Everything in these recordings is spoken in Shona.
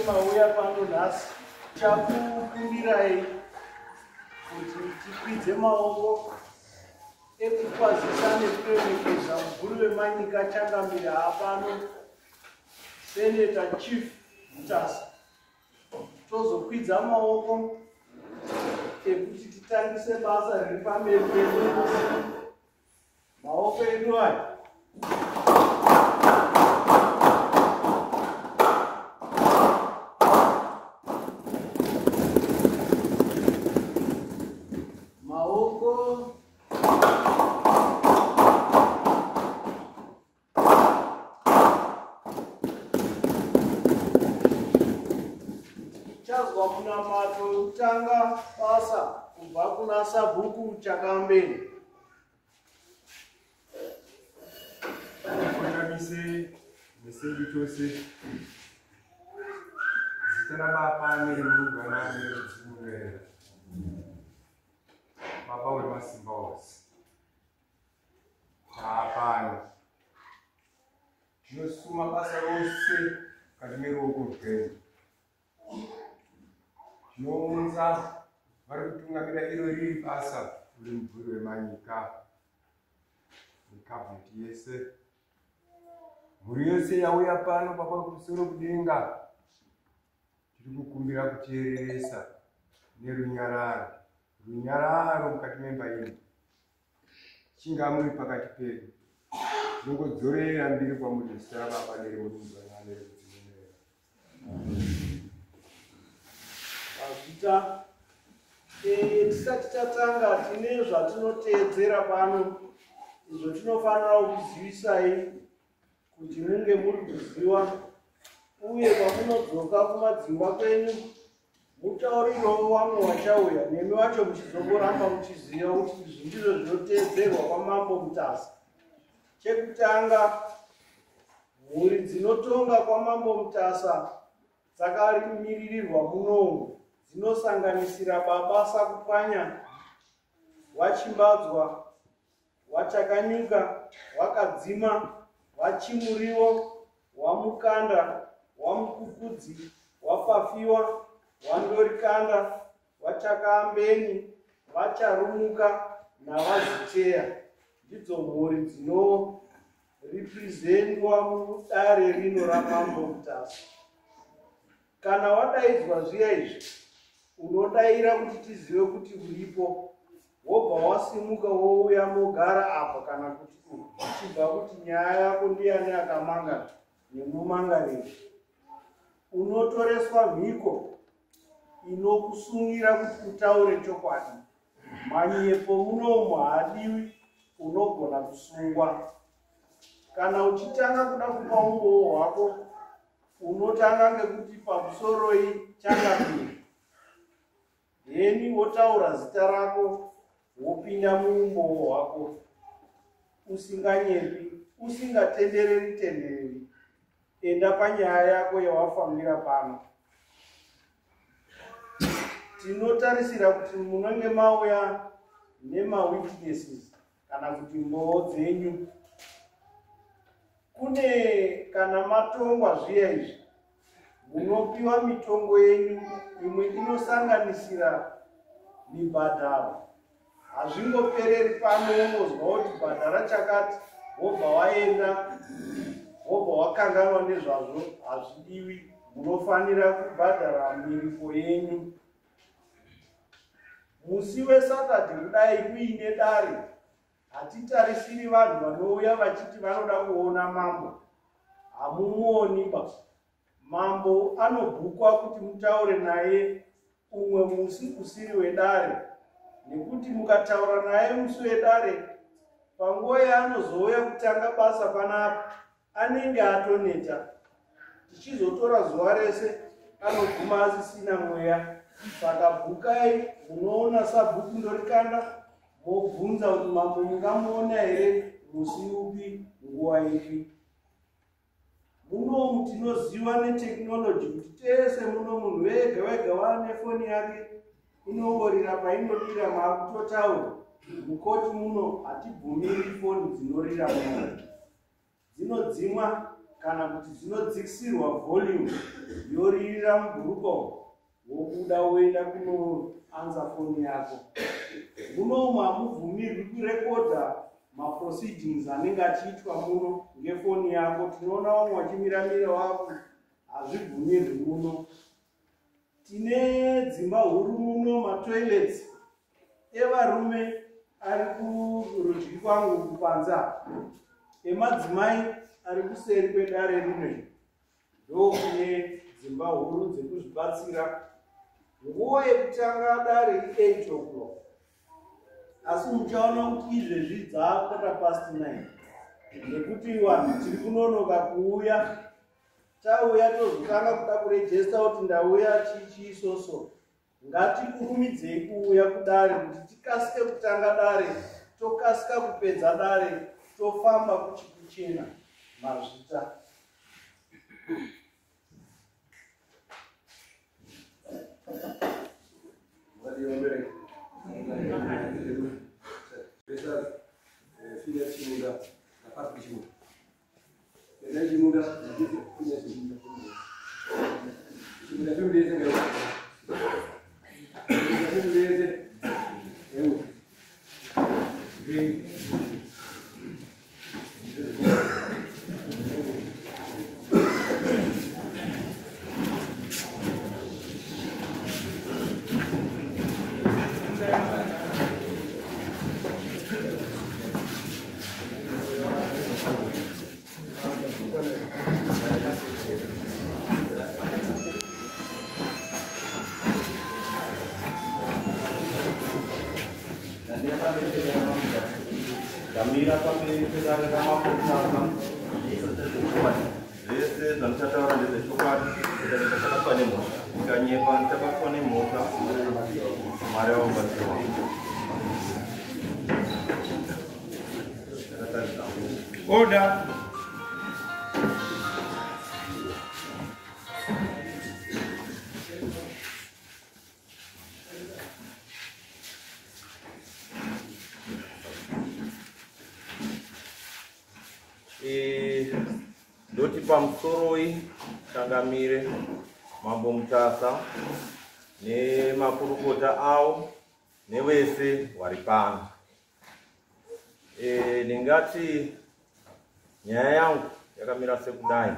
Mauya pano nhasi, chakukumbirai kuti tikwidze maoko ekukwazisa nekuremekedza mukuru wemanyika Changamire hapano, Senator Chief Mutasa. Tozokwidza maoko ekuti titangise basa riri pamberi pedu nhasi. Maoko edu aya maoko Tichazwa munamato wekutanga basa kubva kuna Sabhuku Chakambeni. Tikotamise mesedu chose zita rababa neremurumbwana neremudzimu unoera. Baba wemasimba ose, taapano tinosuma basa rose mukati meruoko rwenyu. Tinounza vari kutungamira iro riri basa uri mubvuri wemanyika nekabineti yese, mhuri yose yauya pano. Baba kumusoro kudenga, tiri kukumbira kuteereresa nerunyararo, runyararo mukati memba ino. Chinga muri pakati pedu, tinongodzorera mbiri kwamuri zita rababa neremurumbwana neremudzimu. Mazvita. Tisati tatanga, tine zvatinoteedzera pano izvo tinofanira kuzivisai kuti munge muri kuziva, uye pamunodzoka kumadzimba kwenyu mutaurirewo vamwe vachauya nemi vacho, muchizongoramba muchiziva kuti izvi ndizvo zvinoteedzerwa kwaMambo Mutasa. Chekutanga, mhuri dzinotonga kwaMambo Mutasa dzakamiririrwa munomu dzinosanganisira Baba Sakupwanya, Wachimbadzwa, Wachakanyuka, Wakadzima, Wachimuriwo, Wamukanda, Wamukukudzi, Wapafiwa, Wandorikanda, Wachakaambeni, Vacharumuka naVaziteya. Ndidzo mhuri dzinorepresentwa mudare rino raMambo Mutasa. Kana wadaidzwa zviya izvi, unodaira kuti tizive kuti uripo, wobva wasimuka wouya mogara apa kana kuti uchibva kuti nyaya yako ndiyani akamangara nemumangariri. Unotoreswa mhiko inokusungira kuti utaure chokwadi. Manyepo munomu haadiwi, unogona kusungwa. Kana uchitanga kuda kupa umbowo hwako, unotanga ngekuti pamusoroi Changamire, heni wotaura zita rako, wopinda muumbowo hwako usinganyepi, usingatendereri tendereri. Enda panyaya yako yawafambira pano. Tinotarisira kuti munenge mauya nemawitnesses kana kuti mboo dzenyu. Kune kana matongwa zviya izvi, munopiwa mitongo yenyu, imwe inosanganisira mibhadharo. Hazvingopereri pano, unozwa kuti bhadhara chakati, wobva waenda, wobva wakanganwa nezvazvo. Hazvidiwi, munofanira kubhadhara miripo yenyu. Musi weSaturday kudai kuine dare, hatitarisiri vanhu vanouya vachiti vanoda kuona mambo. Hamumuoni ba. Mambo anobhukwa kuti mutaure naye umwe musi usiri wedare, nekuti mukataura naye musi wedare, panguva yaanozouya kutanga basa panapa anenge atoneta. Tichizotora zuva rese, anoguma asisina mweya. Saka bhukai, munoona Sabhuku Ndorikanda, mobvunza kuti mambo mungamuona here musi upi, nguva ipi. Munomu tinoziva netechnology kuti tese muno munhu wega wega waane foni yake, inongorira painodira, maakutotaura. Mukoti muno hatibvumiri foni dzinorira muno, dzinodzimwa. kana kuti dzinodzikisirwa volume yoririra mubhurukwa wobuda woenda kunoanza foni yako. Munomu hamubvumirwi kurekodha maproceedings anenge achiitwa muno ngefoni yako. Tinoona vamwe vachimiramira wavo, hazvibvumirwi muno. Tine dzimba huru muno, matoilets evarume ari kurudyi kwangu kupanza, emadzimai ari kuseri kwedare rino. Ndokune dzimba huru dzekuzvibatsira. Nguva yekutanga dare i8 o'clock, asi muchaona kuti izvezvi dza9:15 nekuti vanhu tiri kunonoka kuuya. Tauya tozotanga kuda kurejesta kuti ndauya chichiisoso. Ngatikurumidzei kuuya kudare kuti tikasike kutanga dare, tokasika kupedza dare, tofamba kuchikuchena. Mazvita. Ndamira pamberi pedare ramambo. Zvese zvandichataura ndezvechokwadi. Ndichabatwa nemhosva, ndikanyepa ndichabatwa nemhosva. Mwari vamubatsiro wangu. Order. Ndoti pamusoroi changamire Mambo Mutasa nemakurukota avo nevese vari pano. Ndingati nyaya yangu yakamira sekudai.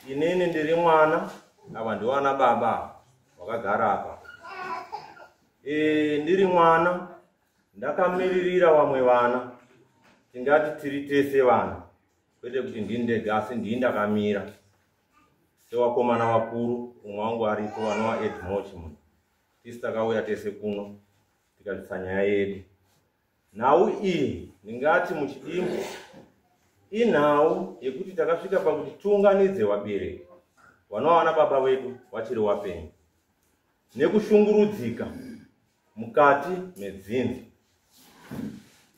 Inini ndiri mwana, ava ndivana baba vakagara apa. Ndiri mwana ndakamiririra vamwe vana, tingati tiri tese vana, kwete kuti ndini ndega, asi ndini ndakamira sevakomana vakuru. Umwe wangu aripo vanova Edmore Chimunhu. Tisi takauya tese kuno tikabvisa nyaya yedu. Nhau iyi ndingati muchidimbu inhau yekuti takasvika pakuti tiunganidze vabereki vanova vana baba vedu vachiri vapenyu nekushungurudzika mukati medzinza,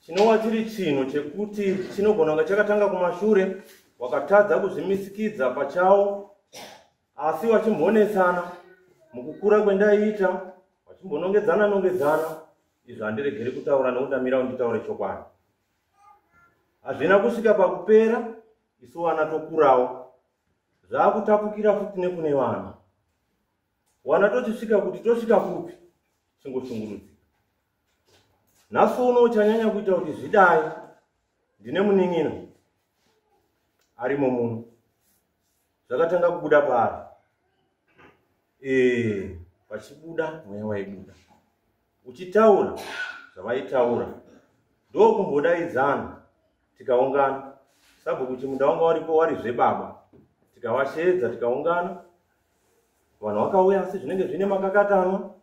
chinova chiri chinhu chekuti chinogona kunge chakatanga kumashure, wakatadza kuzvimisikidza pachawo, asi vachimbonetsana mukukura kwendaiita, vachimbonongedzana nongedzana. Izvo handiregeri kutaura nekuti ndamira kuti nditaure chokwadi. Hazvina kusvika pakupera, isu vana tokurawo, zvakutapukira futi nekune vana. Wana tochisvika kuti tosvika kupi, chingoshungurudzika. Nhasi uno chanyanya kuita kuti zvidai, ndine munin'ina arimo muno. Zvakatanga kubuda paari, pachibuda mweya waibuda uchitaura zvavaitaura, ndokumbodaidzana tikaungana. Sabhuku Chimunda wanga waripo warizve baba, tikavashedza tikaungana. Vanhu vakauya, asi zvinenge zvine makakatanwa.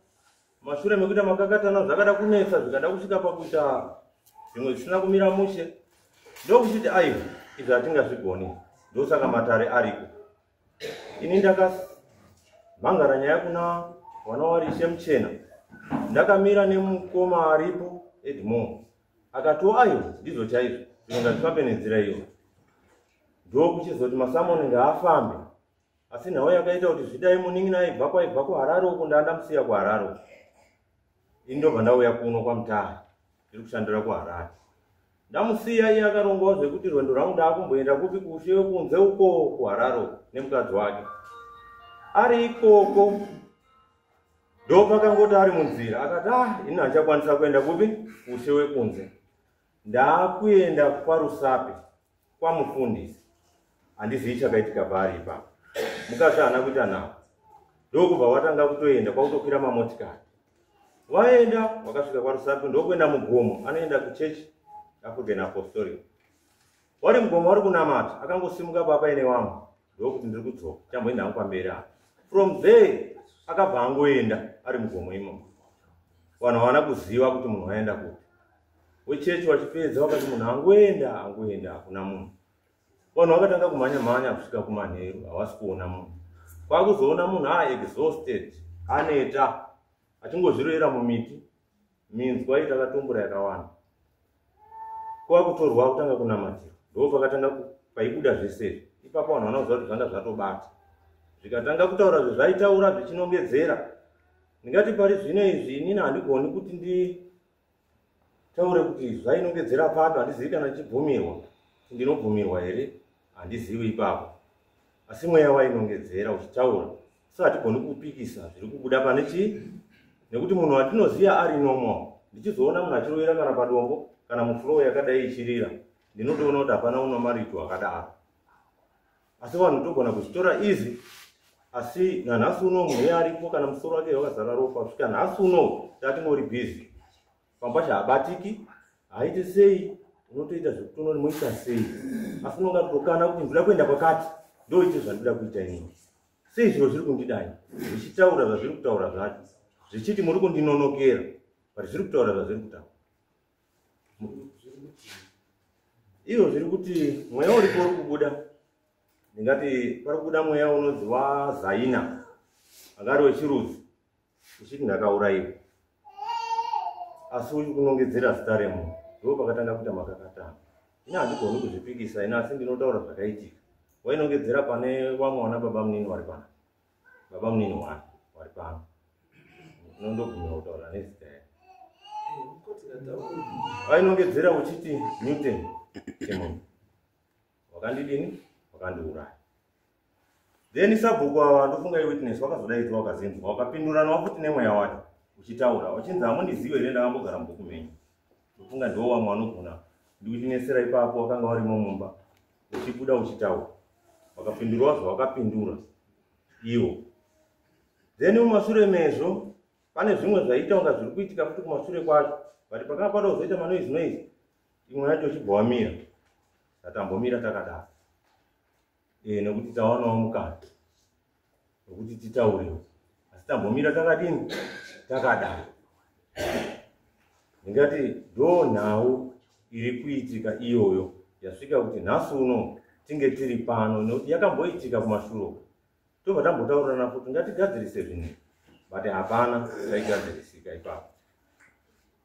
Mashure mekuita makakatanwa zvakada kunetsa, zvikada kusvika pakuita zvimwe zvisina kumira mushe. Ndokuchiti aiwa, izvi hatingazvigoni, ndosaka matare ariko. Ini ndakamhangara nyaya kuna vana wari Ishe Muchena, ndakamira nemukoma aripo Edmore, akatiwo aiwa, ndizvo chaizvo, zvino ngazvifambe nenzira iyo. Ndokuchizoti masamoni ngaafambe. Asi nhau yakaita kuti zvidai, munin'ina aibva kwaibva kuHarare uku, ndaandamusiya kuHarare uku. Ini ndobva ndauya kuno kwaMutare, ndiri kushandira kuHarare. Ndamusiya iye akarongawo zvekuti rwendo rwangu ndaakumboenda kupi, kushe kunze uko kuHarare nemukadzi wake. Ari ikoko ndopakangoti ari munzira akati, ah, ini handichakwanisa kuenda kupi, kushe wekunze, ndaakuenda kwaRusape kwamufundisi. Handizivi chakaitika paari ipapo, mukadzi haana kuita nawo, ndokubva watanga kutoenda kwakutokwira mamotikari. Vaenda wakasvika kwaRusape, ndokuenda mugomo, anoenda kuchechi African Apostolic. Wari mugomo wari kunamata, akangosimuka papa ine wamwe ndokuti, ndiri kudzoka, chamboenda hangu pamberi apa. From there akabva angoenda ari mugomo imomo, vanhu havana kuziva kuti munhu waenda kupi. Wechechi wachipedza wakati munhu angoenda, angoenda, hakuna munhu. Vanhu vakatanga kumhanya mhanya kusvika kumanheru, havasi kuona munhu. Kwakuzoona munhu aexhausted, aneta, achingozvirovera mumiti minzwa iyi takatumbura yakawanda. Kwakutorwa kutanga kunamatira, ndo pakatanga paibuda zvese izvi. Ipapo vanhu vanoziva kuti zvanga zvatobata, zvikatanga kutaura zvezvaitaura zvichinongedzera. Ndingati pari zvino izvi inini handigoni kuti nditaure kuti zvainongedzera papi, handizivi kana ndichibvumirwa, kuti ndinobvumirwa here, handizivi ipapo. Asi mweya wainongedzera uchitaura, so hatigoni kupikisa zviri kubuda pane chii, nekuti munhu watinoziva ari normal, ndichizoona munhu achirovera kana padombo kana mufloor yakadai ichirira, ndinotoona kuti hapana unomariti wakadaro. Asi vanhu togona kuzvitora easy. Asi nanhasi uno munhu iye aripo, kana musoro wake wakazara ropa, kusvika nhasi uno tatingori busy pamwe pacho haabatiki, haaiti sei, unotoita zvekutonori moita sei, asi unonga totokana kuti ndoda kuenda kwakati, ndoite zvandoda kuita inini. Sei zviro zviri kundidai, zvichitaura zvazviri kutaura zvacho, zvichiti muri kundinonokera, but zviri kutaura zvazviri kutaura izvo zviri kuti mweya uripo uri kubuda. Ndingati pari kubuda mweya unonzi waZaina, anga ari wechirudzi, uchiti ndakaurayiwa, asi uri kunongedzera zita remunhu. Ndo pakatanga kuita makakatano. Ina handigoni kuzvipikisa ina, asi ndinotaura zvakaitika. Wainongedzera pane vamwe vana baba munini vari pano, baba munini wani vari pano, unondobvumira kutaura nezita yake. Vainongedzera uchiti, Newton chemunhu wakandidini, wakandiuraya. Then sabhuku ava, ndofunga iwitness, wakazodaidzwa, wakazinzwa, wakapindurana futi nemweya wacho uchitaura, uchinzi, hamundizivi here, ndakambogara mubhuku menyu. Ndofunga ndiwo vamwe vanogona ndikuchinesera ipapo, wakanga warimo mumba, uchibuda uchitaura, wakapindurwa zvawakapindura iwo. Then mumashure mezvo pane zvimwe zvaiita kunga zviri kuitika futi kumashure kwacho, but pakanga pada kuzoita manoise noise, imwe yacho uchibva wamira. Tatambomira takadaro nekuti tawanawo mukana wekuti titaurewo, asi tambomira takadini, takadaro. Ndingati ndo nhau iri kuitika iyoyo yasvika kuti nhasi uno tinge tiri pano, nekuti yakamboitika kumashure uko, tobva tambotaurirana kuti ngatigadzirise zvinhu, but hapana zvaigadzirisika ipapo.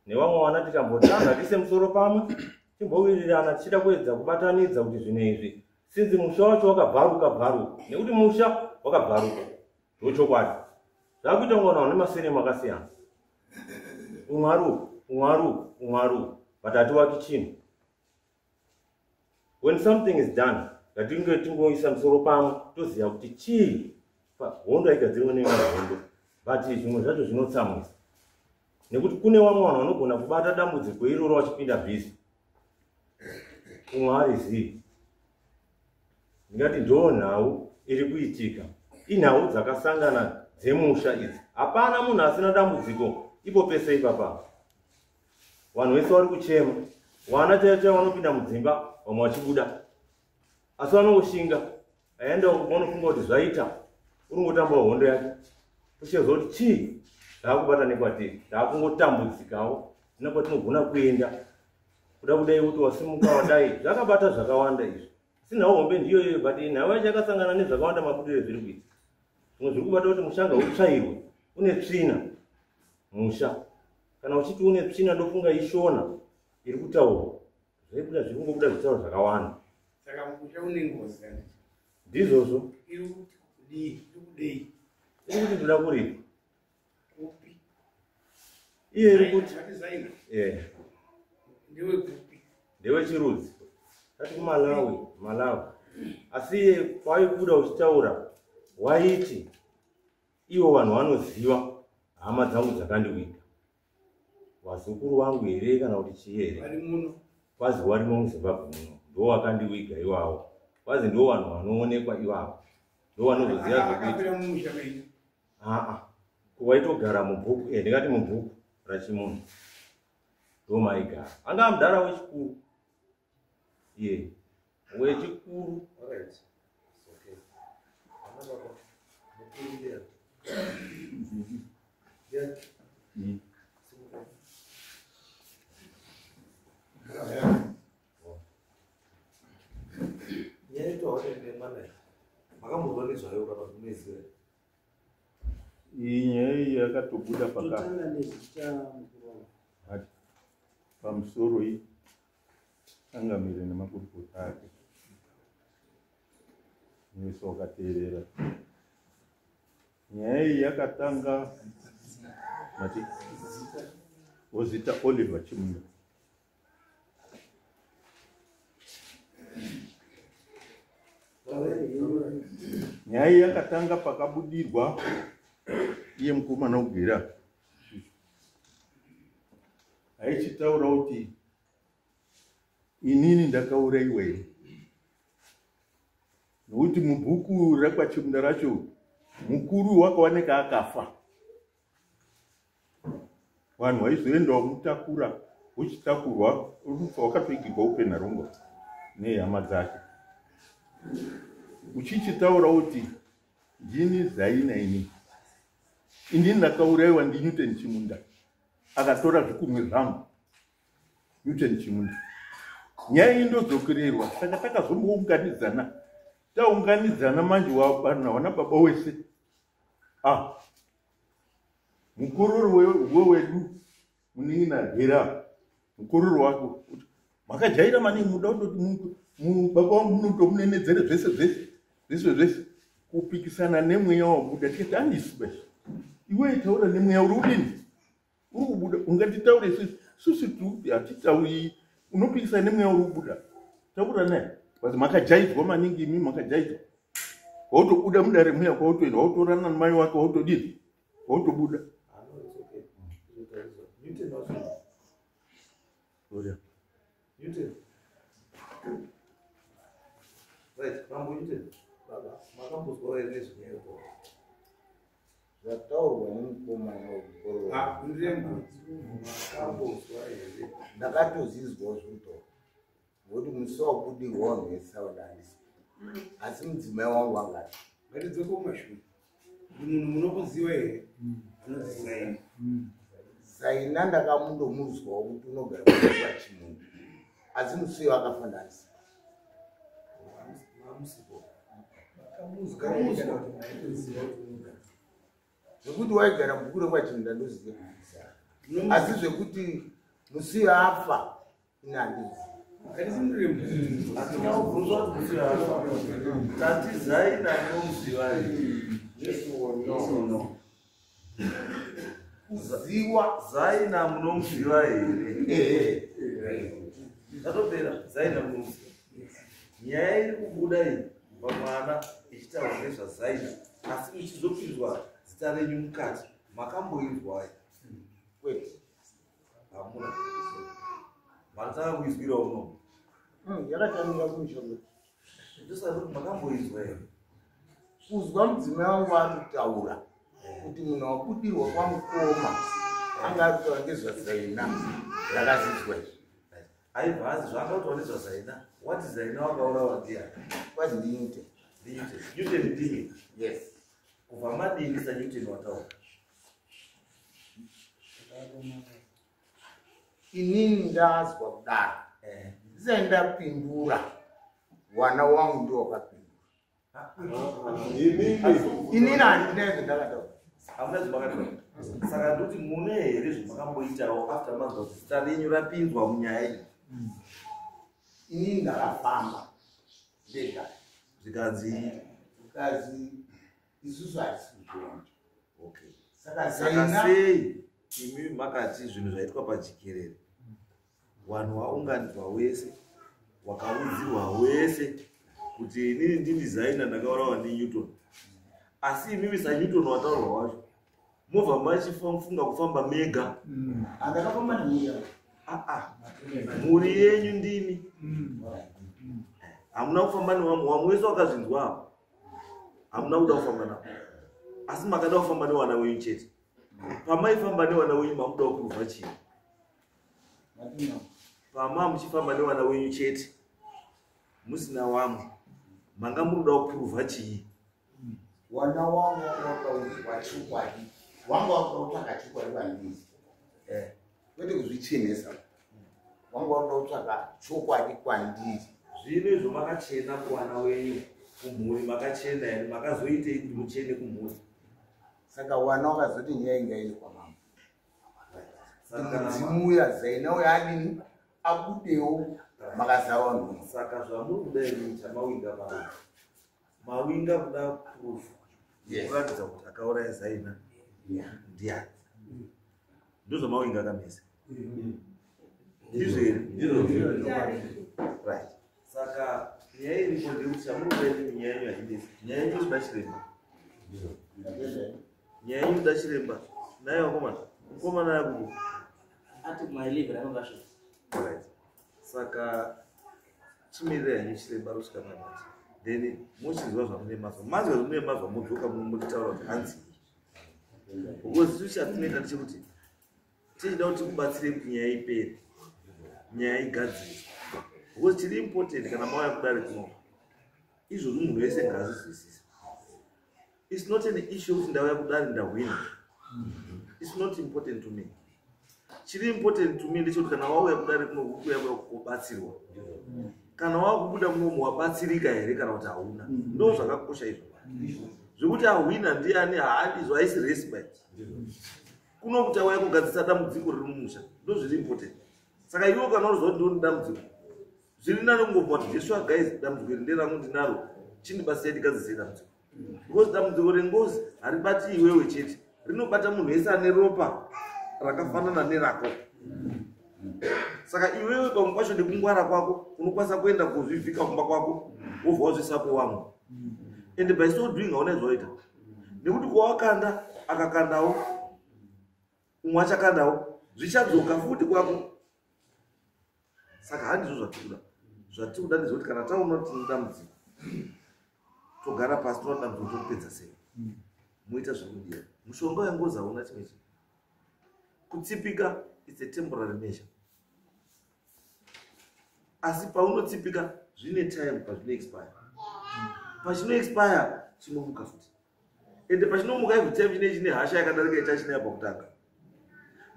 Nevamwe vana tikambotanga tiise musoro pamwe, timbowirirana, tichida kuedza kubatanidza kuti zvinhu izvi, sinzi musha wacho wakabvaruka bvaruka, nekuti musha wakabvaruka, ndochokwadi. Zvakuita kunga vanhu vane maseremu akasiyana, umwe ari uku, umwe ari uku, umwe ari uku, but hatiwaki chinhu. When something is done, ngatinge tingoisa musoro pamwe, toziva kuti chii. Hondo haigadzirwe neimwe hondo, but zvimwe zvacho zvinotsamwisa, nekuti kune vamwe vanhu vanogona kubata dambudziko iroro vachipinda busy, umwe harizivi. Ndingati ndo nhau iri kuitika, inhau dzakasangana dzemusha idzi. Hapana munhu asina dambudziko ipo pese ipapa. Vanhu vese vari kuchema, vana chaivo chaivo vanopinda mudzimba, vamwe vachibuda, asi vanongoshinga aenda vanofunga kuti zvaita, unongotambawo hondo yake, tochezwa kuti chii zvaakubata nekwatiri. Taakungotambudzikawo, tina kwatinogona kuenda kuda kudai kuti wasimuka wadai, zvakabata zvakawanda izvi. Sinhau hombe ndiyo iyoyo, but nhau yacho yakasangana nezvakawanda. Mabudiro ezviri kuita, zvimwe zviri kubata kuti mushanga utsvairwe, une tsvina musha. Kana uchiti une tsvina, ndofunga ishona iri kutaurwa, zvaibuda, zviri kungobuda zvitauro zvakawanda. Saka musha une ngozi, handiti? Ndizvozvo. Iri kuti kudii? Iri kudei? Iri kuti ndoda kuripa. Kupi? Iye iri kuti Zvati Zaina Eh. ndewe kupi? Ndewechirudzi. Tati kuMalawi, Malawi. Asi iye paaibuda uchitaura waiti ivo vanhu vanoziva hama dzangu dzakandiwiga. Vazukuru vangu here kana kuti chii here? Vari muno. Kwazi warimo muZimbabwe muno. Ndo wakandiwiga iwawo. Kwazi ndo vanhu vanoonekwa ivavo. Ndo vanozoziva zvekuita. Akapera mumusha menyu. Aa, waitogara mubhuku, ndingati mubhuku raChimunhu. Ndo maigara. Anga mudhara wechikuru. Iye. Wechikuru. All right. It's okay. Ana baba. Mukuru ndiani? Ndiani? Simuka. Nyaya itohwa nemwana iyi. Makambozwa nezvayo kana kuti munoiziva? Iyi nyaya iyi yakatobuda Totanga nezita mukuru wangu. pakati pamusoro iyi changamire nemakurukota ake wese wakateerera. Nyaya iyi yakatanga mati wozita Oliver Chimunda. Nyaya iyi yakatanga pakabudirwa iye mukomana ugera aichitaura kuti inini ndakauraiwa ini nokuti mubhuku rekwaChimunda racho mukuru wakaoneka akafa. Vanhu vaizoenda vamutakura uchitakurwa urufa wakatoigirwa upenharongwa nehama dzake. Uchichitaura kuti ndini Zaina ini. Inini ndakauraiwa ndiNewton Chimunda. Akatora zvikumwe zvangu. Newton Chimunda. Nyaya iyi ndodzokererwa saka takazombounganidzana. Taunganidzana manje wana baba wese. Mukororo wedu munin'ina Gera mukororo wako makajaira maningi muda kutoti baba wangu munotomunenedzere zvese zvese zvese zvese kupikisana nemweya wabuda tikati handisi basi iwe taura nemweya uri kudini uri kubuda ungatitaure isusu isusu hatitauri unopikisana nemweya uri kubuda taura naye basi makajaidzwa maningi imi makajaidzwa wautobuda mudare muya kwautoenda wautorana namai wake wautodini wautobuda. Ah, no, it's okay. Newton wacho. Oria. Newton. Right, Mambo Newton. Baba, makambozwa here nezvenyaya yako? Zvataurwa nemukomana wekukororo. Ah, ndirembo. Makambozwa here? Ndakatozizwawo zvekutaura. Ngokuti musi wabudirwa vanhu vese vandandisi. Asi mudzimai wangu angati. Ngatidzoke kumashure. Munhu munokuziva here? Anonzi Zaina. Zaina ndakamundomuzwawo kuti unogara kwaChimunda. Asi musi uyo akafa ndandisi. Mamusipo. Makamuzwa. Zvekuti waigara mubhuku rekwaChimunda ndoziva. Asi zvekuti musi uyo afa ini handizivi. Ngatisi ndirembo. Hatina kubvunzwa kuti musi uyo afa. Tati Zaina munomuziva here? Yes or no? Yes or no? Kuziwa. Zaina munomuziva here? Ehe. Zvatopera, Zaina munomuziva. Nyaya iri kubuda iyi pamwana ichitaurwa nezvaZaina asi muchizopinzwa zita renyu mukati makamboinzwa Kwete. hamuna. Manotanga kuizwirawo muno. Yakatangira kumusha kwedu. Ndosati kuti makamboinzwa here? Kuzwa mudzimai wangu arikutaura kuti munhu wabudirwa kwamukoma anga ari kutaura ngezvaZaina rakazizwa izvi. Aibva azi zvaanga kutaura nezvaZaina wati Zaina wakaurawa ndiani? Kwazi ndiNewton. NdiNewton. Newton ndimi. Yes. Kubva madini saNewton wataura? Inini ndazwa kudaro. Ndisati ndapindura wana wangu ndiwo wakapindura. Inini handina izvo ndakataura. Hamuna zvamakataura. Saka ndoti mune here zvamakamboitawo after manzwa kuti zita renyu rapinzwa munyaya iyi? Inini ndakafamba ndega. Zvikanzi Zvikanzi isusu hatisi kuzviona. Okay. Saka Saka Zaina sei imi makati zvinhu zvaitwa pajikerere Vanhu waunganidzwa wese, wakaudzirwa wese kuti inini ndini Zaina ndakaurawa ndiNewton. Asi imimi saNewton wataurwa wacho mobva machifunga kufamba mega. Andakafamba nemhuri yangu. Aa, mhuri yenyu ndimi, hamuna kufamba nevamwe. Vamwe wese wakazvinzwa apo, hamuna kuda kufamba navo, asi makada kufamba nevana wenyu chete. Pamaifamba nevana wenyu, mamuda kuprova chii? Pama muchifamba nevana wenyu chete musina wamwe, manga muri kuda kuprova chii? Wana wangu wakaudzwa chokwadi, wanga wakuda kutsvaka chokwadi kwandiri, kwete kuzvichenesa. Wanga wakuda kutsvaka chokwadi kwandiri. Zvino izvo makachena kuwana wenyu, kumhuri makachena here? Makazoitei kuti muchene kumhuri? Saka wana wakazoti nyaya ingaende kwamambo. Saka Mudzimu uya Zaina uya adini, abudewo makazara vanhu. Saka zvamuri kuda imi, chamawinga pano, mawinga kuda proof yekuratidza kuti akauraya Zaina ndiani. Ndozvamawinga kamese, ndizvo here? Right. Saka nyaya iripo ndeyekuti chamuri kuda imimi, nyaya yenyu haidesi. Nyaya yenyu inoda chiremba, nyaya yenyu inoda chiremba. Naye vakomana, mukomana yakubu Ati kuma11 anongasvika. Right. Saka chimirira henyu chiremba rusvika panhati, then muchinzwa zvamune mazwa, manzwa zvamune mazwa, modzoka mutitaura kuti hanzi, because isu chatinoita ndechekuti tichida kuti tikubatsirei kuti nyaya ipere, nyaya igadziriswe, because chiri important kana mauya kudare kuno izvozvo, munhu wese ngaazvizwisisa. It's not an issue kuti ndauya kudare ndahwina. It's not important to me. Chiri important to me ndechekuti kana wauya kudare kuno, kuuya kubatsirwa. Kana wakubuda munomu, wabatsirika here kana kuti hauna? Ndo zvakakosha izvo. Zvekuti ahwina ndiani, haandizvo, haisi race by kuno. Kuti auya kugadzisa dambudziko riri mumusha, ndo zviri important. Saka iwe kana urizwa kuti ndoni dambudziko, zviri nani kungobva kuti, "Joshua, guys, dambudziko iri nderangu, ndinaro, chindibatsirai tigadzisei dambudziko," because dambudziko rengozi haribati iwewe chete, rinobata munhu wese ane ropa rakafanana nerako. Saka iwewe pamwe pacho nekungwara kwako unokwanisa kuenda kuzvivhika kumba kwako, wobva wazvisapo wamwe, and by so doing hauna zvawaita, nekuti kwawakanda akakandawo umwe, achakandawo, zvichadzoka futi kwako. Saka handizvo zvatikuda. Zvatikuda ndezvekuti kana taona kuti tine dambudziko, togara pasi, toona dambudziko topedza sei, moita zvekudiwa. Mushonga wengozi hauna chimwe chinhu. Kutsipika, it's a temporary measure, asi paunotsipika zvine time pazvinoexpire. Pachinoexpire chinomuka futi, ende pachinomuka every time chine chine hasha yakadarika ichachinayo pakutanga,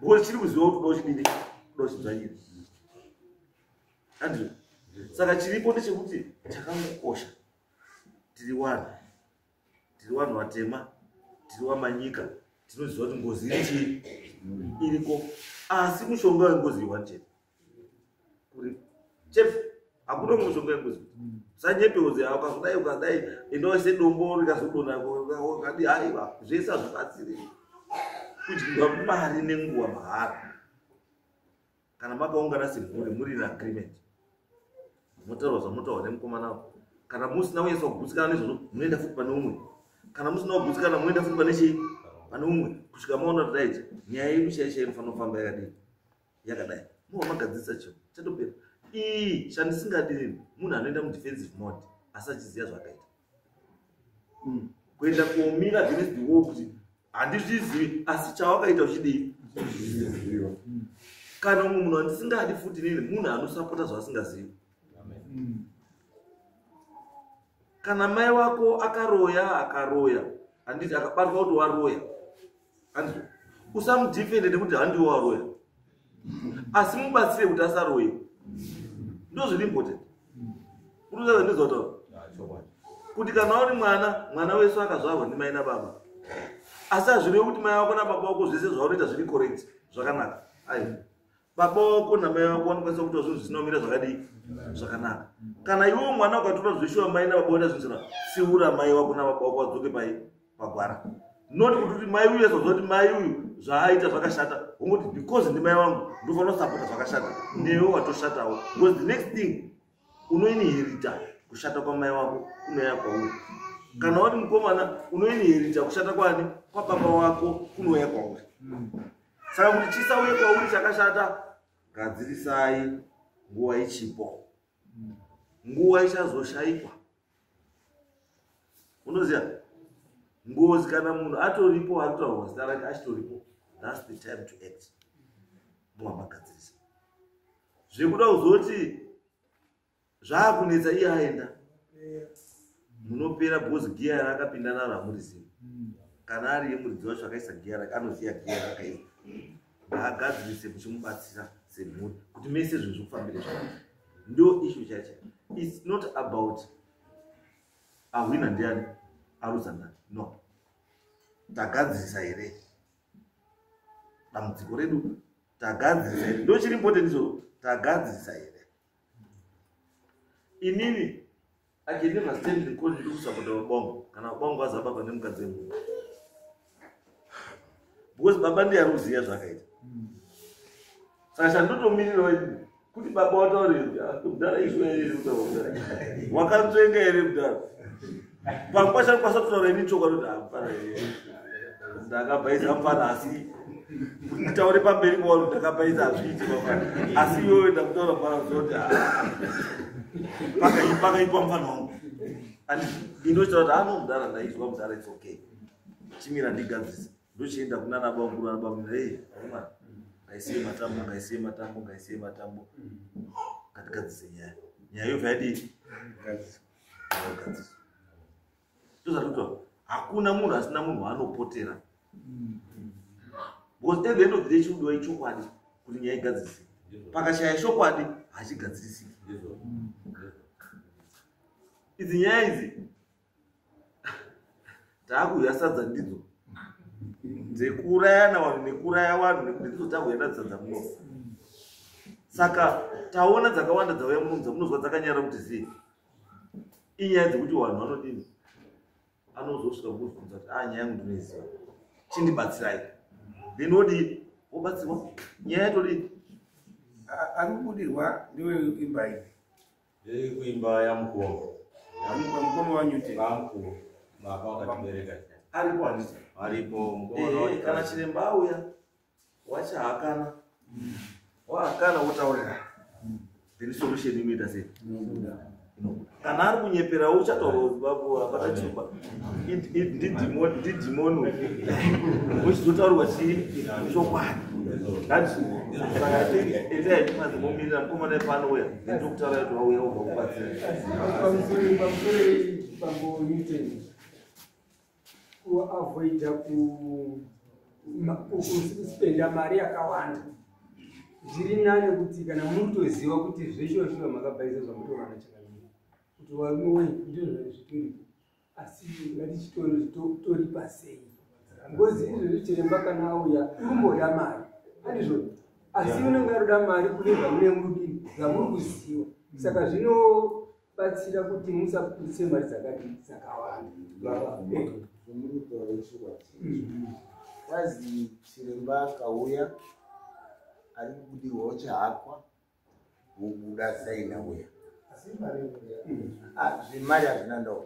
because chiri kuziva kuti uda uchidini, uda uchidzvanyira, andizvo? Saka chiripo ndechekuti chakangokosha, tiri vanhu, tiri vanhu vatema, tiri wamanyika, tinoziva kuti ngozi iri chii, iriko, asi mushonga wengozi iwani chete kuri chef. Hakuna mushonga wengozi. Usanyepeudze, ukazodai ukadai, endaise dombo rikazodonha ukadi, haiwa, zvese hazvibatsiri, kudyiwa mari nenguva mahara. Kana makaungana semhuri muri in agreement, motaurwa zvamunotaurwa nemukomana. Kana musina kunyatsa kugutsikana nezvozvo, munoenda futi pane umwe. Kana musina kugutsikana, munoenda futi pane chii, pane umwe, kusvika maona kuti right, nyaya yedu chai chai inofanira kufamba yakadii, yakadai, mova magadzirisa, chiro chatopera. Ii chandisingadi, munhu anoenda mudefensive mode asi achiziva zvaakaita, kuenda komira against the wall kuti handizvizivi, asi chawakaita uchidii. Kana umwe munhu handisingadi futi nini, munhu anosapota zvaasingazivi. Kana mai wako akaroya, akaroya, handiti akabatwa kuti waroya, handiti usamudefende nekuti handiwo waroya, asi mubatsire kuti asaroye. Ndo zviri important. Unozaza ndizvotaura kuti kana uri mwana, mwana wese akazvarwa ndimai nababa, asi hazvirevi kuti mai vako nababa vako zvese zvaunoita zviri correct, zvakanaka. Aiwa, baba wako namai vako vanokwanisa kuita zvinhu zvisina kumira zvakadii, zvakanaka. Kana iwewo mwana ukatora zveshuwa mai nababa waita zvinhu zvisina, tsiura mai wako nababa wako, vadzoke pai pagwara. Not kuti mai uyu azoziva kuti mai uyu zvaaita zvakashata, wongoti because ndimai vangu ndofanira kusapota zvakashata, newe watoshatawo. Because the next thing unoinherita kushata kwamai wako kunouya kwauri. Kana wati mukomana unoinherita kushata kwani kwababa wako kunouya kwauri. Saka kuti chisauye kwauri chakashata, gadzirisai nguva ichipo. Nguva ichazoshaikwa. Unoziva ngozi kana munhu atoripo arikutaurwa zita rake achitoripo, that's the time to act. Muhamagadzirisa zvekuda kuzoti zvaakunetsa iye aenda, munopera because giya raakapinda naro hamurizivi. Kana ari yemuridzi wacho akaisa giya rake, anoziva giya rakaisa, ngaagadzirise muchimubatsira semhuri kuti mese zvinhu zvikufambire zvakanaka. Ndo issue chacho. It's not about ahwina ndiani aruza ndani. No, tagadzirisa here dambudziko redu? Tagadzirisa here? Ndo chiri important icho. Tagadzirisa here? Inini I can never stand in court ndiri kusapota baba vangu kana baba vangu vaza baba nemukadzi wemunhu, because baba ndiye ari kuziva zvakaita. Saka chandotomirirawo inini kuti baba wataure kuti, "Ah, kudhara izvo here kutaura kudhara wakanzvenga here kudhara?" Pamwe pacho anokwanisa kutaura ini chokwadi kuti, "Ah, mufana, ndakabhaisa mufana, asi kuti nditaure pamberi pavanhu ndakabhaisa hazviiti mafana, asi iwewe ndakutaura mufana zoti pakaitwa mufana wangu." And indochitaura kuti, "Ano mudhara, ndaizwa mudhara, it's okay, chimira ndigadzise." Ndochienda kuna nababa mukuru, nababa mukuru, "Hey akomana, ngaisiye matambo, ngaisiye matambo, ngaisiye matambo, ngatigadzise nyaya." Nyaya yobva yadii? Yagadziswa. Ndozvatikuti hakuna munhu asina munhu waanopotera, because at the end of the day chikudiwa ichokwadi kuti nyaya igadzirisike. Pakashaya chokwadi hachigadzirisiki. Idzi nyaya idzi taakuuya sadza ndidzo dzekuurayana vanhu nekuuraya vanhu, nekuti ndidzo takuenda sadza muno. Saka taona dzakawanda dzauya muno dzamunozwa dzakanyara kuti zii, inyaya dzekuti vanhu vanodini, anozosvika kuzvibvunza kuti, "A, nyaya yangu ndinoiziva, chindibatsirai." Then wodii? Wobatsirwa, nyaya yatodii? Ari kubudirwa ndiwe imba ipi? Ndiri kuimba yamukoma. Mukoma waNewton? Vamukuru, baba wakatibereka. Aripo handiti? Aripo mukoma. Kana chiremba auya wachahakana, wahakana, wotaurira, then solution inoita sei? Inobuda. Kana ari kunyepera uchataura babu hapana chiremba ndidhimoni, uchizotaurwa chii? Chokwadi. Saka endai mazimumirira mukomana paanouya, ndokutaura kuti wauya ubva kubatsira. Pamusoro pambo Newton, kuavoida kuspenda mari yakawanda, zviri nane kuti kana mutoziva kuti zveshuwa makabhaisa zvamutorwa nachangamire, kuti varume ndizvo zvitoripo, asi ngatichitoripa sei? Ngozi izvozvi chiremba kana auya urumboda mari, handizvo? Asi unenge aroda mari kune zvamune murudini zvamuri kuziva. Saka zvinobatsira kuti musabudise mari dzakadi dzakawanda. Zvomurikutaura ichokwadi. Kwazi chiremba akauya ari kubudirwawo chahakwa, wobuda saina uya. Ah, zvemari hazvina ndoo.